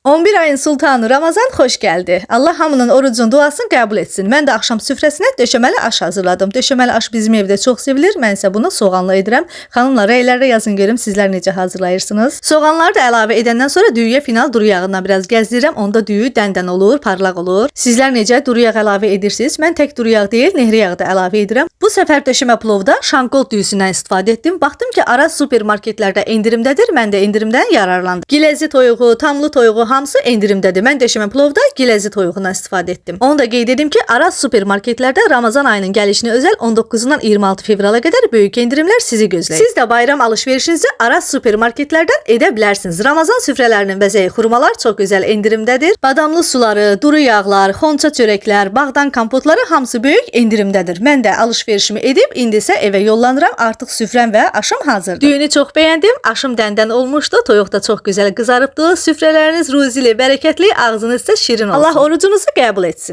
11 ayın sultanı Ramazan xoş gəldi. Allah hamının orucun duasını qəbul etsin. Mən də axşam süfrəsinə döşəməli aş hazırladım. Döşəməli aş bizim evdə çox sevilir. Mən isə bunu soğanlı edirəm. Xanımlar, rəylərdə yazın görüm sizlər necə hazırlayırsınız. Soğanları da əlavə edəndən sonra düyüyə final duru yağından biraz gəzdirirəm. Onda düyü dən-dən olur, parlaq olur. Sizlər necə duru yağ əlavə edirsiniz? Mən tək duru yağ deyil, nehri yağı da əlavə edirəm. Bu səfər döşəmə plovda şanqol düyüsündən istifadə etdim. Baxdım ki, Araz supermarketlərdə endirimdədir. Mən də endirimdən yararlandım. Giləzi toyuğu, tamlı toyuğu hamısı endirimdədir. Mən döşəmə plovda giləzi toyuğundan istifadə etdim. Onu da qeyd edim ki, Araz supermarketlərdə Ramazan ayının gəlişinə özəl 19-dan 26 fevrala qədər böyük endirimlər sizi gözləyir. Siz də bayram alış-verişinizi Araz supermarketlərdən edə bilərsiniz. Ramazan süfrələrinin bəzəyi xurmalar çox gözəl endirimdədir. Badamlı suları, duru yağlar, xonça çörəklər, bağdan kompotları hamısı böyük endirimdədir. Mən də alış-verişimi edib indi isə evə yollanıram. Artıq süfrəm və aşım hazırdır. Düyünü çox bəyəndim. Aşım dəndən olmuşdu. Toyuq da çox gözəl qızarıbdı. Süfrələriniz ruzili, bərəkətli, ağzınız isə şirin olsun. Allah orucunuzu qəbul etsin.